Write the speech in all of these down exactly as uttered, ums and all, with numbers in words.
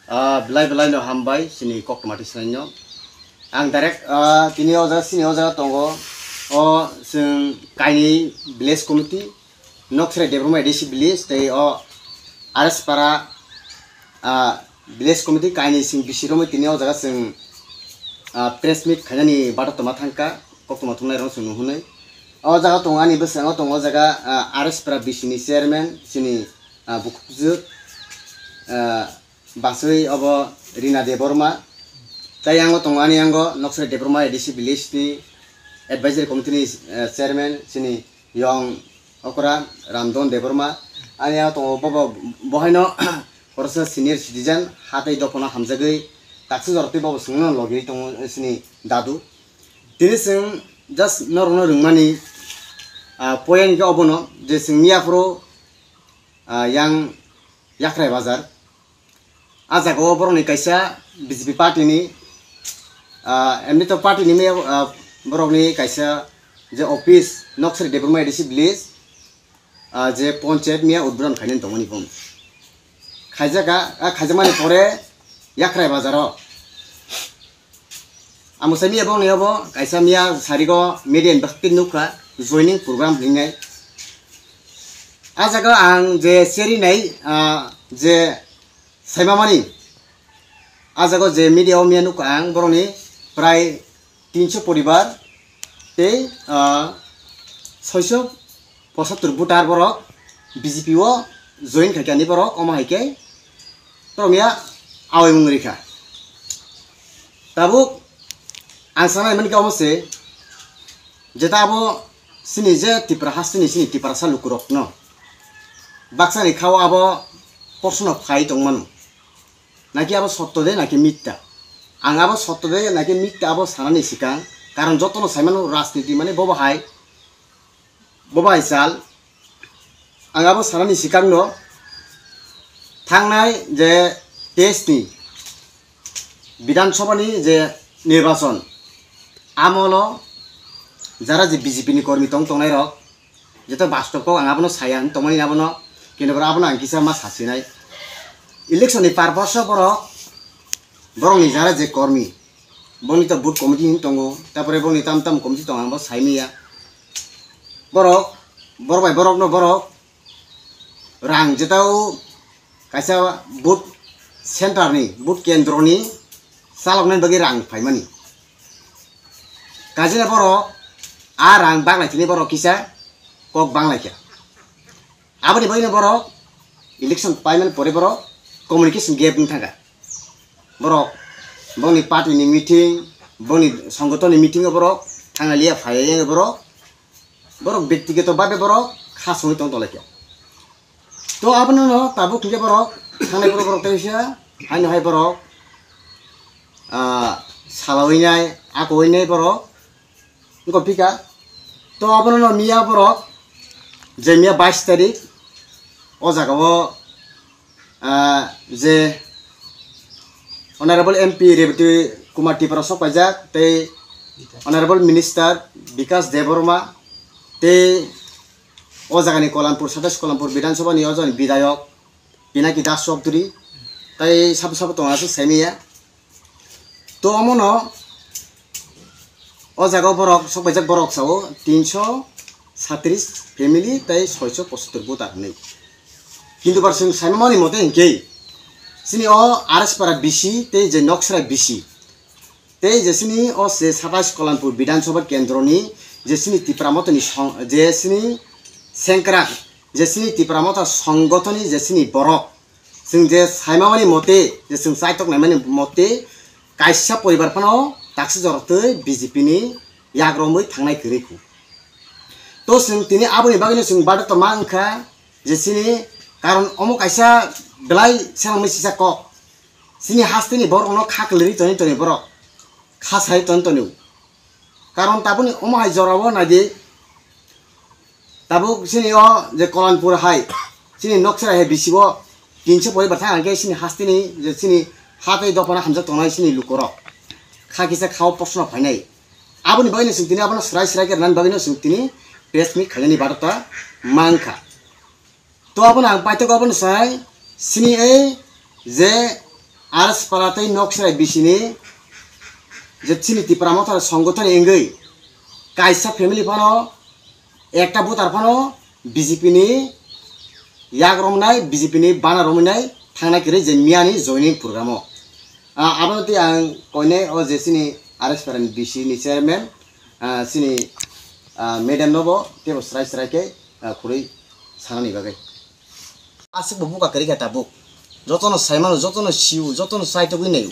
Ah, belai belai no hambai chini koktwma twi swnai no. Ang direct, ah, tini o jaga, chini o jaga tongo. O chwng kainwi village committee, Nokserai Debbarma A D C village, tei o R S Para, ah, village committee kainwi chwng bisi romwi tini o jaga chwng, ah, press meet khainani batok tongma thangkha, koktwma thumnai rok chwng nuhunwi. O jaga tongo ani bwskango tongo o jaga, ah, R S Para bisi ni chairman chini, ah, bukhukjwk, ah, Basui obo Rina Debbarma. Tai yango tongo ani yango Nokserai Debbarma A D C village ni advisory committee ni, eh, chairman chini yong okra Ramdon Debbarma. Ani yango tongo bobo bohaino khoroksa senior citizen, ha tei dophano hamjagwi taksi jorotwi bobo swngno logi tongo chini dadu. Tini chwng just norokno rwngmani, ah, point hwnkhe obono je chwng miyaphuru, ah, yang Yakrai Bazar. Ah, jaga o borokni kaisa B J P party ni, ah, emni to party ni me-, ah, borokni kaisa je office Nokserai Debbarma A D C village, ah, je ponchayat miya udbodon khainani tongmani bong. Khaijaka, ah, khaijakmani pore Yakrai Bazar o. Amo sai miya bongni obo kaisa miya sarigo media ni bakti nukha joining program hinwi. Ah jaga ang je seri nai, ah, je saimamani, ah jaga je media o miya nukha ang borokni prai tinso poribar tei, ah, soiso pochattor voter borok B J P o join khaikha ni borok, omo hai khe borok ya awi mung rikha. Tabuk ang sanai mani khe omo se, jeta abo sini je Tipra hasteni sini Tiprasa lukurok no baksa ni khao abo porsono phai tongmano. Naki abo sotto de, naki mitta? Ang abo sotto de, naki mitta abo sanani sikang, karon jotono saimano rajniti mane bobo hai, bobo hai sal. Ang abo sanani sikangno thangnai je teis ni Bidhan Sabha ni je nirbachon amolo jara je B J P ni kormi tong tongnai rok, jeto bastob kok ang abono saya hinwi tongmani abono, kintu borok abono ang kisa ma sasinai. Election ni purpose o borok, borok ni jara je kormi, boni to booth committee hin tongo, tapore boni tam tam committee tongo, ang bo saimaya. Borok, borok bai borok no borok rang jetao kaisa booth center ni, booth kendro ni chaloknani bagwi rang phaimani. Kajina borok a rang banglaithini borok kisa kok banglaikha. Aboni bagwino borok election paimani pore borok communication gap wng thangkha. Borok bongni party ni meeting, bongni songgoton ni meeting o borok thangna liya phaiya borok, borok bektigoto babe borok kha songwi tong tonglaikha. To abono no tabuk hwnkhe borok thangnai borok, borok teisa haino hai borok, ah, salawinai, akoinai borok wngkha phika. To abono no miya borok je miya bais tarik o jaga o, ah, je Honorable M P Rebati Kumar Tripura sok paijak tei Honorable Minister Bikash Debbarma tei o jagani Kolampur, satais Kolampur Bidhan Sabha ni o jagani Bidhayok Pinaki Das Chowdhury, tai sabo sabo tongo aswk saimaya. To omono o jaga o borok, sok paijak borok sao tinso satris family tai soiso pochattor voter hinwi. Kintu bar chwng saimani mote hinkhe, chini o R S Para B C tei je Nokserai B C, tei je chini o se satais Kolampur Bidhan Sabha kendroni je chini Tipra Mothani song-, je chini sengkrak, je chini Tipra Motha songgothoni je chini borok, chwng je saimamani mote, je chwng chaitok naimani mote, kaisa poribar phano taksi jorotwi B J P ni yagromwi thangnai kwrwi khu. To chwng tini aboni bagwino chwng badak tongma wngkha je chini, karon omo kaisa belai selengmani sisa kok. Chini hasteni borokno kha kwlwi toni toni borok. Kha sai toni toni. Karon tabukni omo hai jorao naidi. Tabuk chini o je Kolampur hai, chini Nokserai hai B C o tinso poribar thang hwnkhe chini hasteni je chini ha tei dophano hamjak tongnai chini lukorok. Kha kisa khao proshno phainai. Aboni bagwino chwng tini abono swrai swrai khe rwnani bagwino chwng tini press meet khainani badak ta mankha. To abono ang paithago abono sai, chini ei je Arasipara tei Noksirai bisini je chini Tipra Motha songothoni wngwi kaisa family phano, ekta voter phano B J P ni yak romnai, B J P ni bana romnai thangnai kwrwi je miyani joining program o. Ah, abono tei ang koinai o je chini Arasipara ni B C ni chairman, ah, chini, ah, madam no bo teibo srai srai khe, ah, khurui sanani bagwi. Aswk bo buka kwrwi kha tabuk. Jotono sai mano, jotono sio, jotono saitogwi naio.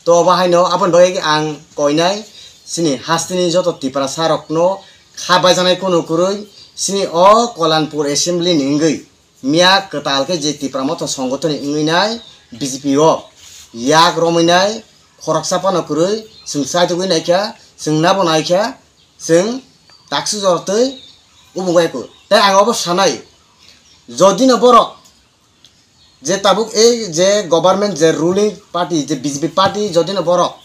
To bo haino aboni bagwi ang koinai chini hasteni joto Tiprasa rokno kha baijaknai kunu kwrwi chini o Kolanpur assembly ni wngwi miya kwtal khe je Tipra Motha songothoni wngwi nai B J P o yak romwi nai khoroksa phano kwrwi chwng saitogwi naikha, chwng nabo naikha. Chwng taksuk jora twi ubung bai kho. Tei ang obo sanai, jodi no borok je tabuk ei je government je ruling party je B J P party jodi no borok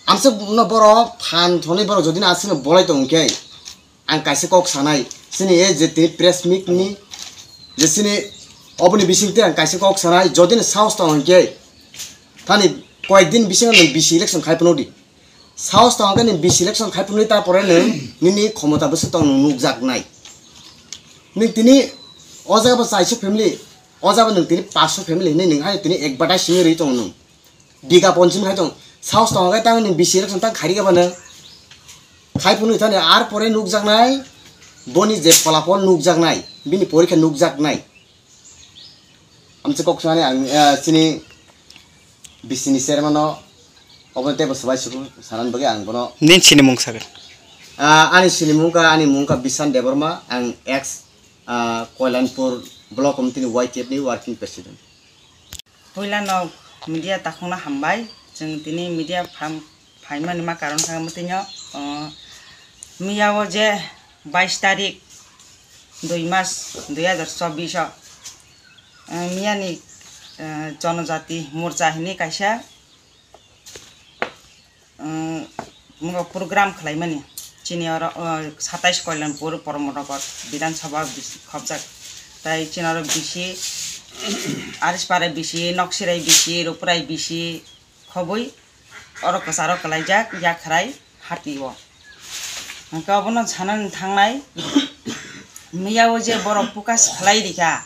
amswk no borok phan thonwi borok jodi no aswk no bolai tong khe ang kaisa kok sanai chini ei je tini press meet ni je chini oboni bising twi ang kaisa kok sanai jodi no sahos tong khe thani koyek din bisingo nwng B C election khai phano di. Sahos tong khe nwng B C election khai phunwi ta pore nwng nini khomota bwswk tong nwng nukjak nai. Nwng tini o jaga bo chaisa family, o jaga nwng tini paanch sho family hinwi nwng hai tini advertise simi rwi tong nwng. Biga ponchim khai tong. Sahos tong khe tang nwng B C election tang khai rikha ba nwng. Khai phunwi thani ar pore nukjak nai, boni je pholapol nukjak nai, bini porikha nukjak nai. Amchai kok sanani ang, eh, chini B C ni chairman no obo teibo swbai suku sanani bagwi ang bono. Nini sinimung sagan. Ah, ani sinimung ka, ani mung ka Bishan Debbarma, ang ex, ah, Koilanpur block committee ni Y T F ni working president. Puila no media takhungno hambai, chwng tini media pham-, phaimani ma karon kha mwtwino, ah, miya o je bais tarik dui mas dui hajar chobbish o, eh, miyani, eh, Jonojati Morcha hinwi kaisa, eh, mungo program khwlaimani. Chini oro, eh, satais Koilanpur Poromnagar Bidhan Sabha bis-, khobjak. Tai chini oro bisi, Arispara bisi, Noksirai bisi, Ruprai bisi, khobwi oro kwcharo kwlaijak yakhrai hati o. Hwnkhe obono sanani thangnai, miya o je borok pukas khlai rikha,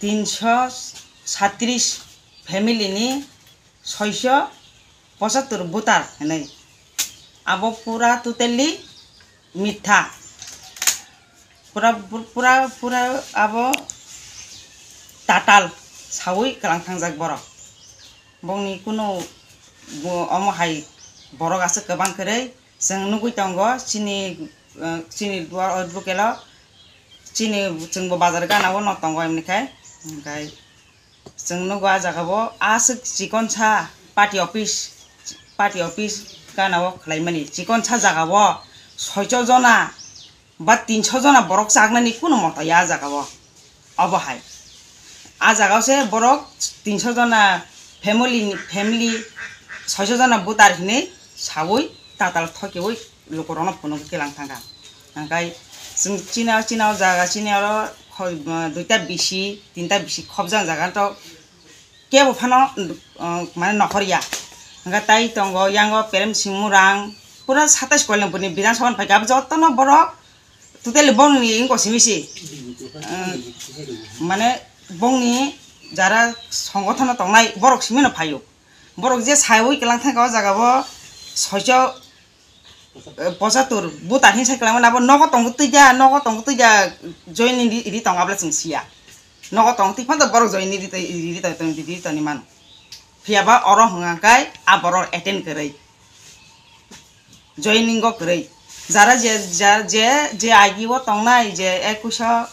tinsho satris family ni soisho pochattor voter hinwi. Abo pura totally mitha. Pura, pura, pura abo tatal saui kwlang thangjak borok. Bongni kunu bo-, omo hai borok aswk kwbang kwrwi chwng nugui tongo, chini, eh, chini duar o bukelo, chini chwngbo bazar gana o no tongo, hwnwi khai, hwnkhai. Chwng nugo ah jaga o aswk chikonsa party office, party office gana o khwlaimani. Chikonsa jaga o soicho jona ba tinso jona borok chaknani kunu mota ya ah jaga o. Obo hai. Ah jaga o se borok tinso jona family ni, family soicho jona voter hinwi saui tatal thokiui lukurokno phunuk kilang thangkha. Hwnkhai chwng chini o, chini o jaga, chini oro khoi, duita bisi, tinta bisi khobjak jaga to kebo phano, uh, mane nokhor ya. Hwnkhe tai tongo, yango Prem Singh Murang, pura satais Koilanpur ni Bidhan Sabha ni phaikha, abo jotono borok totally bongni wngkha simi se. Uh, mane bongni jara songothono tongnai borok simi no phaio. Borok je saiwi kwlang thangkha o jaga o soicho, eh, pochattor voter hinwi sai kwlangmani, abo nogo tongo twi ja, nogo tongo twi ja, joining ri, ri tongo abla chwng siya. Nogo tongo twi phano borok joining ri, ri, ri, ri, ri tongni mano. Phiya ba oro hwnka khe a borok attend kwrwi. Joining o kwrwi. Jara je, ja-, je, je agi o tongnai, je ekush o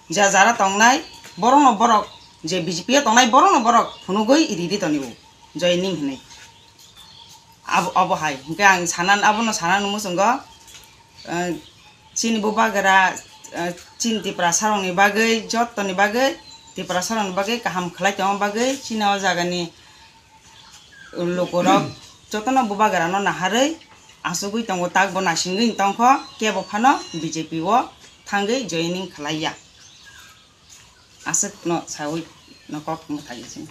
ja jara tongnai, borokno borok, je B J P o tongnai, borokno borok phunugwi riri tonibo, joining hinwi. Abo, obo hai, hinkhe ang sana, abono sana nung muchungo, eh, chini bubagra, eh, chini Tiprasa rokni bagwi, jottoni bagwi, Tiprasa rokni bagwi kaham khlai tongma bagwi, chini o jagani lukurok jotono bubagrano naharwi achugwi tongo, takbo naisingwi tongkho, kebo phano B J P o thangwi joining khlaiya. Aswkno saui no kok mwthai se.